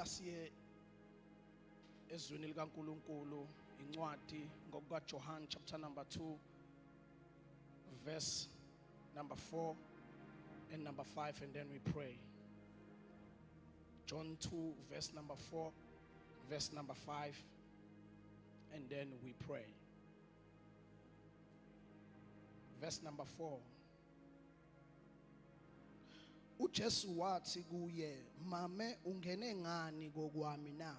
Ngicela siye ezwini likaNkuluNkulu, incwadi ngokuka John chapter number 2 verse number 4 and number 5, and then we pray. John 2 verse number 4, verse number 5, and then we pray. Verse number 4. UJesu wathi kuye, "Mame, ungene ngani kokwami na?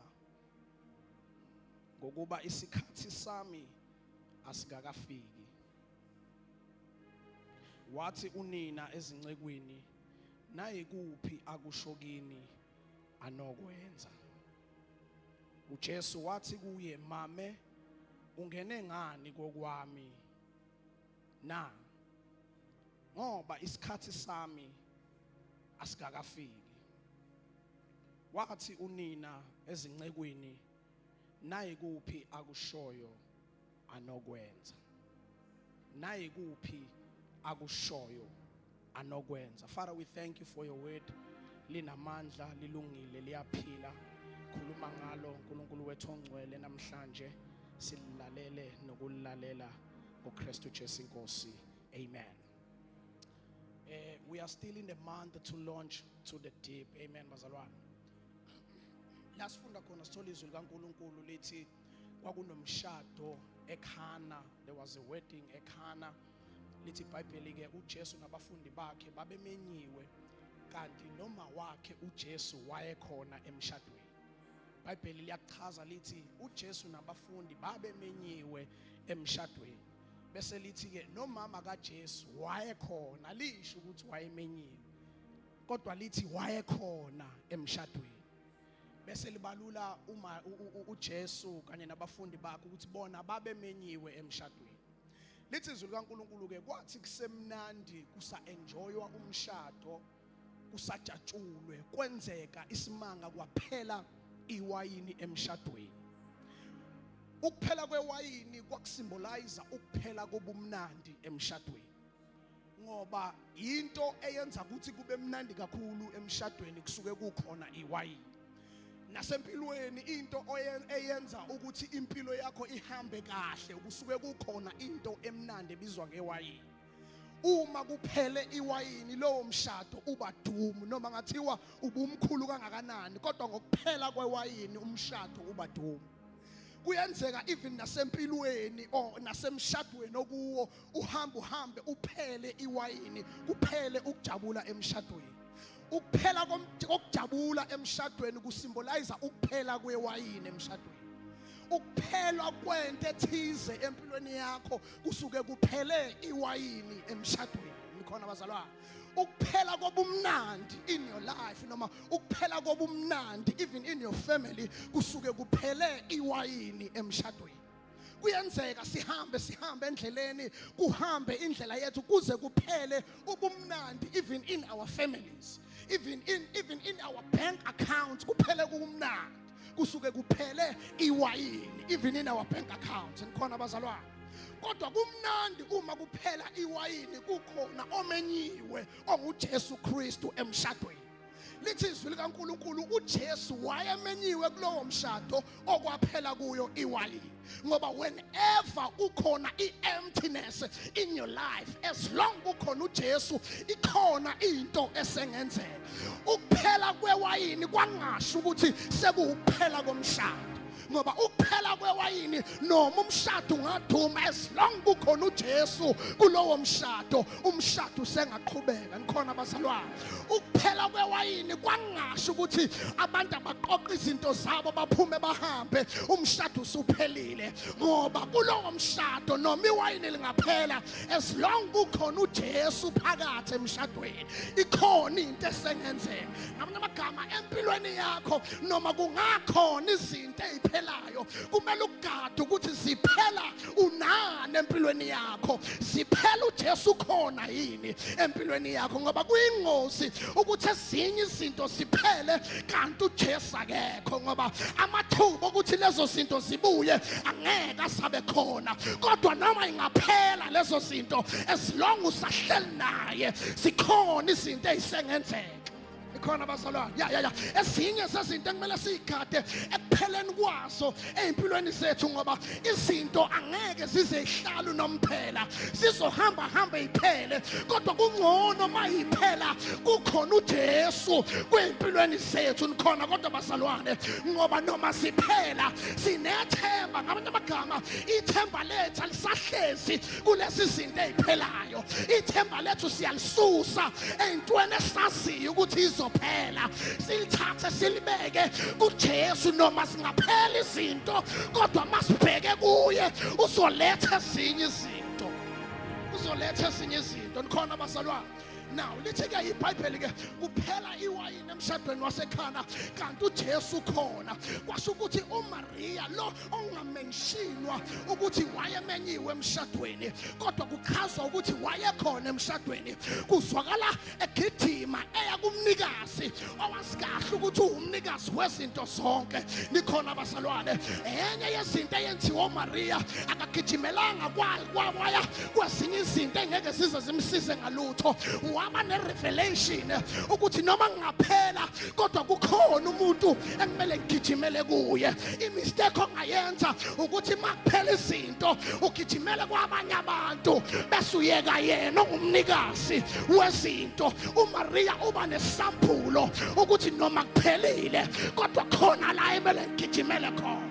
Ngokuba isikhathi sami asikakafiki." Wathi unina ezincekwini, "Nayikuphi akusho kini anokwenza." UJesu wathi kuye, "Mame, ungene ngani kokwami na? Ngoba isikhathi sami asikakafiki." Wathi unina ezincekwini, "Nayikuphi akushoyo anokwenza. Nayikuphi akushoyo anokwenza." Father, we thank you for your word. Linamandla, lilungile, liyaphila. Khuluma ngalo, uNkulunkulu wethu ongcwele, namhlanje sililalele nokulilalela ngoKristu Jesu inkosi. Amen. We are still in the month to launch to the deep. Amen, bazalwane. La sifunda khona, sithola izwi likaNkuluNkulu lithi kwakunomshado eKhana, there was a wedding eKhana. Lithi iBhayibheli ke uJesu nabafundi bakhe babemenyiwe, kanti noma wakhe uJesu wayekhona emshadweni. IBhayibheli liyachaza, lithi uJesu nabafundi babemenyiwe emshadweni, bese lithi ke nomama kaJesu wayekhona. Lisho ukuthi wayemenyiwe, kodwa lithi wayekhona emshadweni, bese libalula uma uJesu kanye nabafundi bakhe ukuthi bona babemenyiwe emshadweni. Lithi izwi likaNkuluNkulu ke kwathi kusemnandi, kusa enjoywa umshado, kusajatshulwe, kwenzeka isimanga, kwaphela iwayini emshadweni. Ukuphela kwewayini kwakusymbolize ukuphela kobumnandi emshadweni, ngoba into eyenza ukuthi kube mnandi kakhulu emshadweni kusuke kukhona iwayini. Nasempilweni, into eyenza ukuthi impilo yakho ihambe kahle kusuke kukhona into emnandi ebizwa ngewayini. Uma kuphele iwayini, lowo mshado uba doomed, noma ngathiwa ubumkhulu kangakanani, kodwa ngokuphela kwewayini umshado uba doomed. Kuyenzeka even nasempilweni or nasemshadweni okuwo, uhamba uhambe uphele iwayini, kuphele ukujabula emshadweni. Ukuphela kokujabula emshadweni kusymbolize ukuphela kwewayini emshadweni. Ukuphela kwento ethize empilweni yakho kusuke kuphele iwayini emshadweni. Nikhona, bazalwane? Ukuphela kobumnandi in your life, noma ukuphela kobumnandi even in your family, kusuke kuphele iwayini emshadweni. Kuyenzeka sihambe sihambe endleleni, kuhambe indlela yethu kuze kuphele ubumnandi even in our families, even in our bank accounts, kuphele kumnandi, kusuke kuphele iwayini even in our bank accounts. Nikhona, bazalwane? Kodwa kumnandi uma kuphela iwayini kukhona omenyiwe onguJesu Kristu emshadweni. Lithi izwi likaNkuluNkulu uJesu wayemenyiwe kulowo mshado okwaphela kuyo iwayini, ngoba whenever kukhona i-emptiness in your life, as long kukhona uJesu, ikhona into esengenzeka. Ukuphela kwewayini kwangasho ukuthi sekuwukuphela komshado, ngoba ukuphela kwewayini, noma umshado ungaduma, as long kukhona uJesu kulowo mshado, umshado usengaqhubeka. Nikhona, bazalwane? Ukuphela kwewayini kwangasho ukuthi abantu abaqoqa izinto zabo baphume bahambe, umshado usuphelile, ngoba kulowo mshado noma iwayini lingaphela, as long kukhona uJesu phakathi emshadweni, ikhona into esengenzeka. Ngamanye amagama, empilweni yakho noma kungakhona izinto eziphelayo, kumele ukugade ukuthi ziphela unani empilweni yakho, ziphela uJesu khona yini empilweni yakho, ngoba kuyingozi ukuthi ezinye izinto ziphele kanti uJesu akekho, ngoba amathuba ukuthi lezo zinto zibuye angeke asabe khona. Kodwa noma ingaphela lezo zinto, as long usahleli naye, zikhona izinto ezisengenzeka. Ikhona bazalwane. Ya ya ya. Ezinye zezinto ekumele siyigade ekupheleni kwazo ezimpilweni zethu, ngoba izinto angeke zize ihlalu nomphela, zizohamba hamba iphele, kodwa kungcono mayiphela kukhona uJesu kwezimpilweni zethu. Nikhona kodwa bazalwane? Ngoba noma siphela sinethemba. Ngamanye amagama, ithemba lethu alisahlezi kulezi zinto eziphelayo. Ithemba lethu siyalisusa ey'ntweni esaziyo ukuthi izophela, silithathe silibeke kuJesu. Noma singaphela izinto, kodwa masibheke kuye, uzoletha ezinye izinto, uzoletha ezinye izinto. Nikhona bazalwane? Now lithi-ke iBhayibheli-ke, kuphela iwayini emshadweni waseKhana, kanti uJesu khona. Kwasho ukuthi uMariya lo ongamentionwa ukuthi wayemenyiwe emshadweni, kodwa kuchazwa ukuthi wayekhona emshadweni, kuzwakala egijima eya kumnikazi owazi kahle ukuthi uwumnikazi wezinto zonke. Nikhona bazalwane? Enye yezinto eyenziwa uMariya, akagijimelanga kwaya kwezinye izinto engeke zize zimsize ngalutho. Waba ne-revelation ukuthi noma ngingaphela, kodwa kukhona umuntu ekumele ngigijimele kuye. I-mistake ongayenza ukuthi makuphela izinto ugijimele kwabanye abantu, bese uyeka yena ongumnikazi wezinto. UMaria uba nesambulo ukuthi noma kuphelile, kodwa khona la emele ngigijimele khona,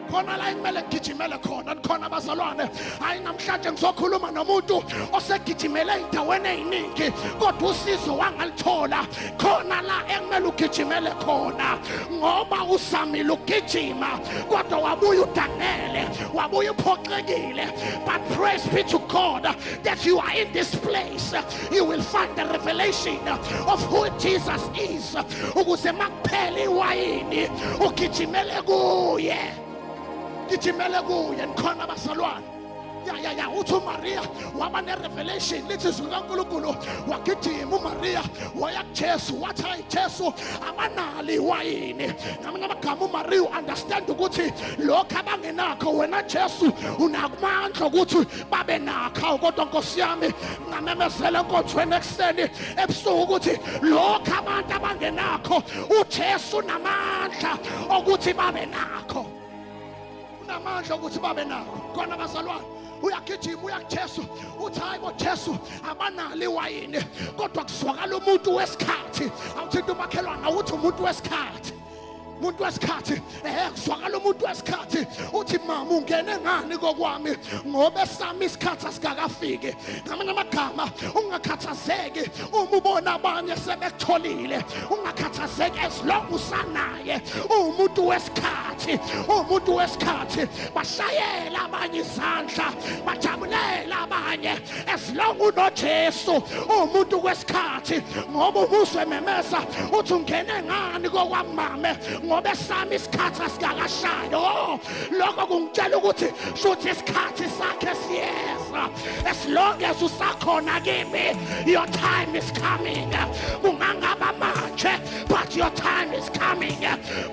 khona la ekumele ngigijimele khona. Nikhona abazalwane? Hayi, namhlanje ngizokhuluma nomuntu osegijimele ey'ndaweni ey'ningi kodwa usizo wangalithola. Khona la ekumele ugijimele khona, ngoba uzamile ukugijima kodwa wabuya udangele, wabuya uphoxekile. But praise be to God that you are in this place, you will find the revelation of who Jesus is, ukuze makuphela iwayini ugijimele kuye, gijimele kuye. Nikhona abazalwane? Ya ya ya. Uthi uMaria waba ne-revelation. Lithi izwi likaNkulunkulu, wagijima uMaria waya kuJesu, wathi, "Hayi Jesu, abanalo iwayini." Ngamanye amagama, uMaria understand ukuthi lokhu abangenakho, wena Jesu unakumandla ukuthi babe nakho. Kodwa Nkosi yami, ngamemezela enkonzweni ekuseni, ebusuku, ukuthi lokhu abantu abangenakho, uJesu namandla okuthi babe nakho, unamandla ukuthi babe nakho. Khona bazalwane, uyagijima uya kuJesu, uthi, "Hayi bo Jesu, abanalo iwayini." Kodwa kuzwakala umuntu wesikhathi. Awuthinta umakhelwane, awuthi, "Umuntu wesikhathi, umuntu wesikhathi." Kuzwakala umuntu wesikhathi uthi, "Mama, ungene ngani kokwami? Ngoba esami isikhathi asikakafiki." Ngamanye amagama, ungakhathazeki uma ubona abanye sebekutholile, ungakhathazeki as long usanaye. Uwumuntu wesikhathi, uwumuntu wesikhathi. Bashayela abanye izandla, bajabulela abanye, as long unoJesu uwumuntu wesikhathi. Ngoba umuzwe memeza uthi, "Ungene ngani kokwamame? Ngoba esami isikhathi asikakashayo." Oh, lokho kungitshela ukuthi shuthi isikhathi sakhe siyeza. As long as usakhona kimi, your time is coming. Kungangaba manje, but your time is coming.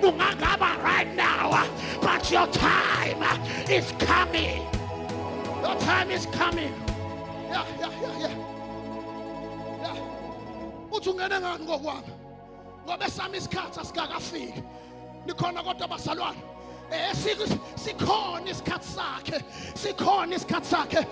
Kungangaba right now, but your time is coming, your time is coming. Yeah. Uthi, "Ungene ngani ngokwami? Ngoba esami isikhathi asikakafiki." Nikhona kodwa bazalwane? Sikhona isikhathi sakhe, sikhona isikhathi sakhe.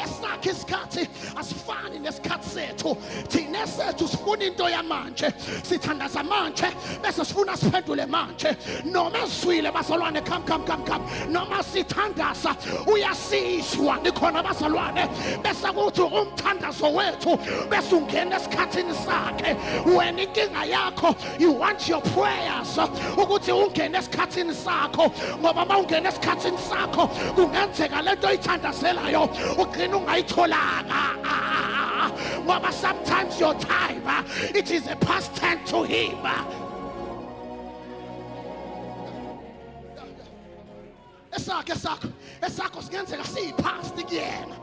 Esakhe isikhathi asifani nesikhathi sethu. Thina sethu sifuna into yamanje, sithandaza manje bese sifuna siphendule manje. Noma ezwile bazalwane, come, come, come, come, noma sithandaza uyasizwa. Nikhona bazalwane? Bese kuthi umthandazo wethu bese ungena esikhathini sakhe. Wena inkinga yakho, you want your prayers ukuthi ungene esikhathini sakho, ngoba uma ungena esikhathini sakho kungenzeka lento oyithandazelayo ugcina ungayitholanga, ngoba sometimes your time, it is a past tense to him. Esakhe, esakho, esakho singenzeka siyi-past kuyena.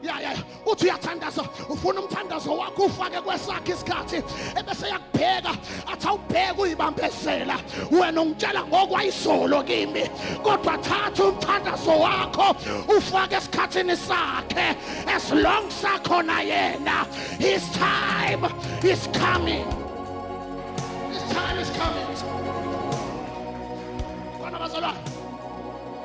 Ya. Uthi uyathandaza, ufuna umthandazo wakho ufake kwesakhe isikhathi, ebese yakubheka athi, "Awubheke, uyibambezela wena, ungitshela ngokwayizolo kimi." Kodwa thatha umthandazo wakho ufake esikhathini sakhe. As long sakhona yena, his time is coming. Khona bazalwane.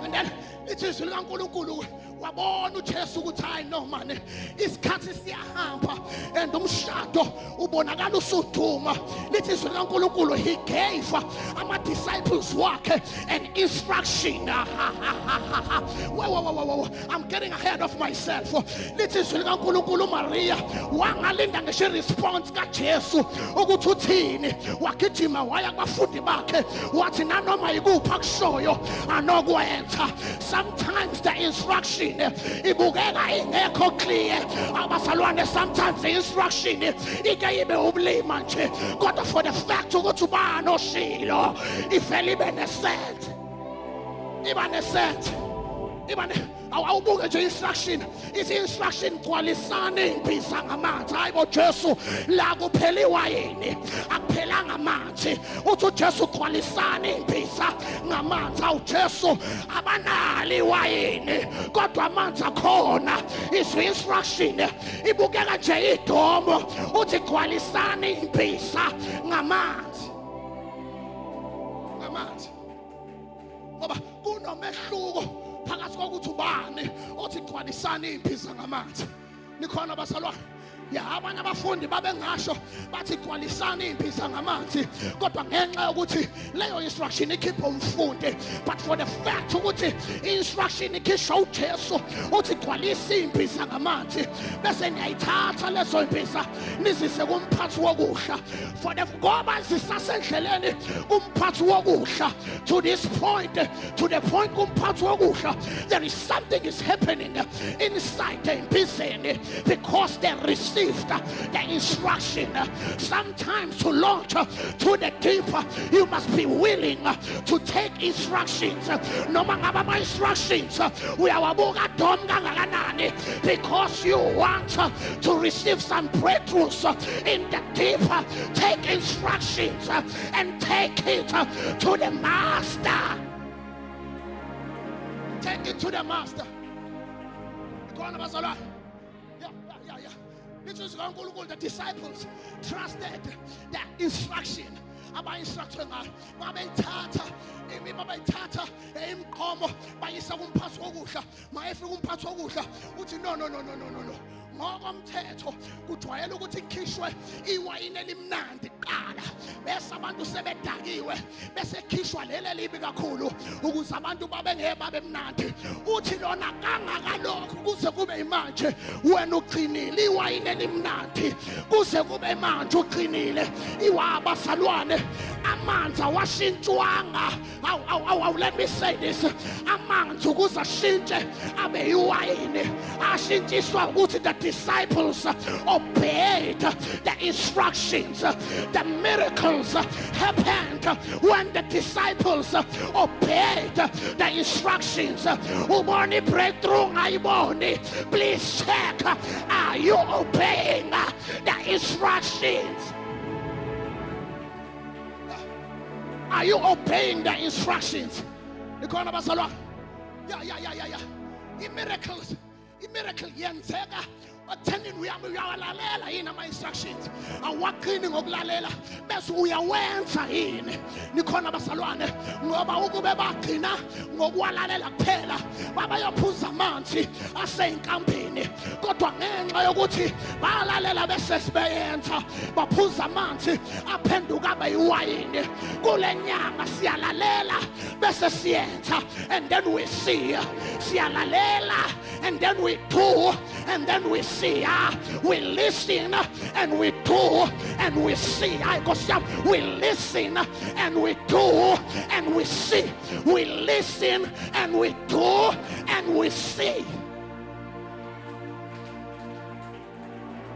And then lithi izwi likaNkulunkulu, wabona uJesu ukuthi hayi no mane, isikhathi siyahamba and umshado ubonakala usuduma. Lithi izwi likaNkulunkulu, he gave ama disciples wakhe an instruction. Whoa, whoa, whoa, whoa. I'm getting ahead of myself. Lithi izwi likaNkulunkulu, uMaria wangalinda ngisho i-response kaJesu ukuthi uthini, wagijima waya kubafundi bakhe, wathi nanoma yikuphi akushoyo anokwenza. Sometimes the instruction ibukeka ingekho clear, abazalwane. Sometimes the instruction ike ibe ubulima nje, kodwa for the fact ukuthi ubani oshilo, ivele ibe ne-sense, iba ne-sense, iba ne awubuke nje instruction. Ithi instruction, gcwalisani imbiza ngamanzi. Hayi bo Jesu, la kuphela iwayini, akuphelanga amanzi. Uthi uJesu, gcwalisani imbiza ngamanzi. Awu Jesu, abanalo iwayini kodwa amanzi akhona. Izwi instruction ibukeka nje idomo, uthi gcwalisani imbiza ngamanzi, ngamanzi, ngoba kunomehluko phakathi kokuthi ubani othi gcwalisani imbiza ngamanzi. Nikhona bazalwane? Ya, abanye abafundi babengasho bathi gcwalisani imbiza ngamanzi, kodwa ngenxa yokuthi leyo instruction ikhipha umfundi, but for the fact ukuthi instruction ikhishwa uJesu, uthi gcwalisa imbiza ngamanzi bese niyayithatha lezo imbiza nizise kumphathi wokudla, for the ngoba zisasendleleni kumphathi wokudla, to this point, to the point kumphathi wokudla, there is something is happening inside the embizeni because they received the instruction. Sometimes to launch to the deep, you must be willing to take instructions, noma ngabe ama-instructions uyawabuka dom kangakanani, because you want to receive some breakthroughs in the deep. Take instructions and take it to the master. Take it to the master. Ikhona bazalwane? Yeah. Lithi izwi likaNkulunkulu, the disciples trusted the instruction aba-instructwe ngayo. Babeyithatha imi, babayithatha imigqomo, bayisa kumphathi wokudla. Mayefika umphathi wokudla uthi, "No, no, no, no, no, no, no, ngokomthetho kujwayele ukuthi kukhishwe iwayini elimnandi kuqala, bese abantu sebedakiwe, bese khishwa leli elibi kakhulu ukuze abantu babe ngeke babe mnandi." Uthi lona, "Kangakalokhu kuze kube imanje wena ugcinile iwayini elimnandi, kuze kube manje ugcinile iwabazalwane." Amanzi awashintshwanga. Awu, awu, awu, awu, let me say this: amanzi ukuze ashintshe abe iwayini ashintshiswa ukuthi the disciples obeyed the instructions. The miracles happened when the disciples obeyed the instructions. Ubona i-breakthrough ngayiboni, please check, are you obeying the instructions? Are you obeying the instructions? Nikhona bazalwane? Ya. I-miracles, i-miracle yenzeka ekuthenini uyawalalela yini ama-instructions, awaqini ngokulalela bese uyawenza yini. Nikhona bazalwane? Ngoba ukube bagcina ngokuwalalela kuphela, babayophuza amanzi aseyinkampini, kodwa ngenxa yokuthi balalela bese sibeyenza, baphuza amanzi aphenduka abe iwayini. Kule nyanga siyalalela bese siyenza and then we see. Siyalalela and then we do and then we see. Ah, we listen and we do and we see. Hayi Nkosi yami, we listen and we do and we see. We listen and we do and we see.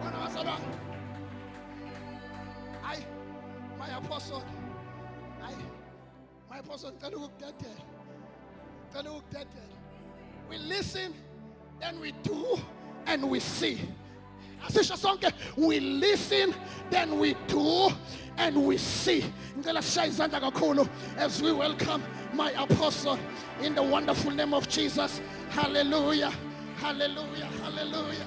Bana bazalwane, hayi my apostle, hayi my apostle, ngicela ukukudedela, ngicela ukukudedela. We listen, then we do and we see. Asisho sonke, we listen, then we do and we see. Ngicela sishaye izandla kakhulu as we welcome my apostle in the wonderful name of Jesus. Hallelujah, hallelujah, hallelujah.